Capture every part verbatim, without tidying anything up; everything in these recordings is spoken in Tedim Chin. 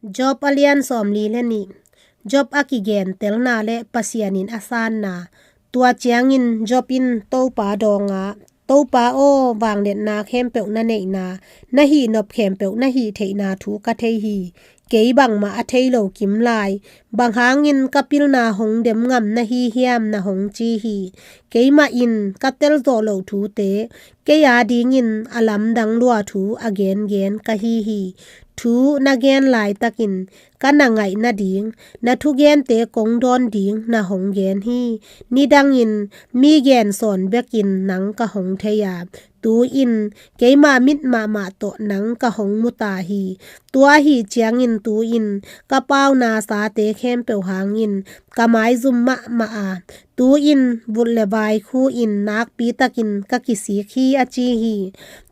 Job a lian sawmli le nih. Job a kigentelna le Pasian in a sanna. Tua ciangin Job in Topa dawnga, Topa aw, vangliatna khempeuh na neihna, na hihnop khempeuh na hih theihna thu ka thei hi. Kei bangmah a thei lo kim lai, bang hangin ka pilna hong dem ngam na hi hiam na hong ci hi. Keimah in ka telzawh loh thute, kei a dingin a lamdang lua thu a gengen ka hi hi. Thu na gen laitakin ka na ngaih nading, na thugente kong dawn ding na hong gen hi. Nidangin mi gen sawn bekin nang ka hong thei a, tu-in keima mit mahmah tawh nang ka hong mu ta hi. Tua ahi ciangin tu-in ka pauna sate khempeuh hangin ka maizum mahmah a, tu-in vut le vai khu-in nakpitakin ka kisik hi, a ci hi.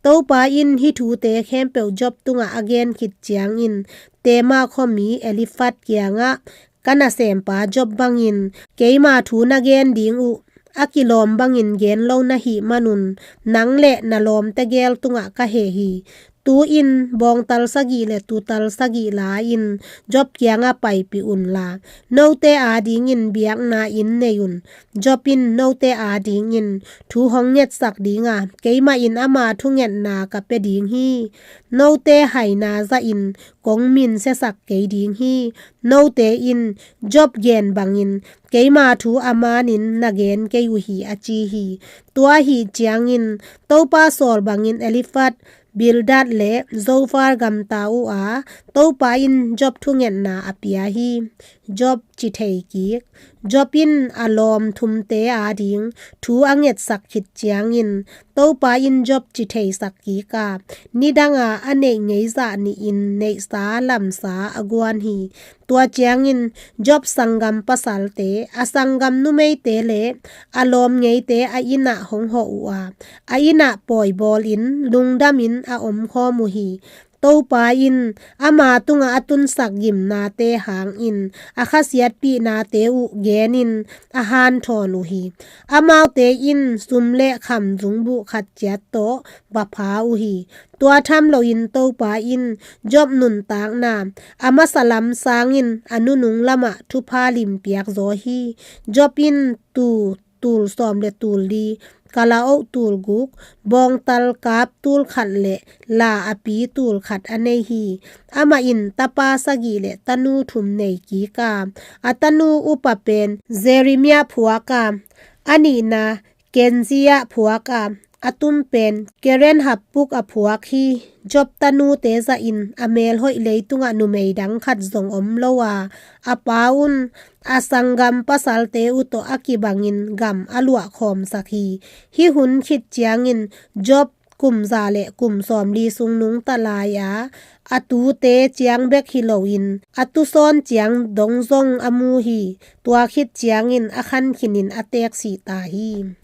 Topa in hih thute khempeuh Job tungah a gen khit ciangin Tema khuami Eliphaz kiangah, ka nasempa Job bangin keima thu na gen ding uh a kilawm bangin gen lo na hih manun, nang le na lawmte gel tungah ka heh hi. Tu-in bawngtal sagih le tuutal sagih la-in Job kiangah paipih unla, note a dingin biakna inn nei un. Job in note a dingin thu hong ngetsak dinga, keimah in ama thungetna ka pia ding hi. Note haina zahin kong minsiasak kei ding hi. Note in Job gen bangin keima thu a manin na gen kei uh hi, a ci hi. Tua ahi ciangin Topa sawl bangin Eliphaz, Bildad le Zophar gamta uh a, Topa in Job thungetna a pia hi. Job ci thei kik. Job in a lawm thumte a ding thu a ngetsak khit ciangin Topa in Job ci theisak kik a, nidanga a neih ngei zah nihin neihsa lamsa a guan hi. Tua ciangin Job sanggam pasalte, a sanggam numeite le a lawm ngeite a innah hong hawh uh a, a innah pawi bawlin lungdamin a omkhawm uh hi. Topa in ama tungah a tunsak gimnate hangin a khasiatpihnate uh genin a hanthawn uh hi. Amaute in sum le kham zungbuh khat ciat tawh va pha uh hi. Tua tham loin Topa in Job nuntakna, a masa lam sangin a nunung lamah thupha limpiak zaw hi. Job in tuu tul sawm le tul li, kalaoh tul guk, bawngtal kap tul khat le la a pi tul khat a nei hi. Amah in tapa sagih le tanu thum nei kik a, a tanu upa pen Jeremiah phuak a, a nihna Kenziah phuak a, a tum pen Keren Happuk a phuak hi. Job tanute zahin a melhoih leitungah numei dang khat zong om lo a, a pa un a sanggam pasalte uh tawh a kibangin gam a luahkhawmsak hi. Hih hun khit ciangin Job kum za le kum sawmli sung nungta lai a, a tute ciang bek hi loin a tusawn ciang dong zong a mu hi. Tua khit ciangin a khan khinin a teeksih ta hi.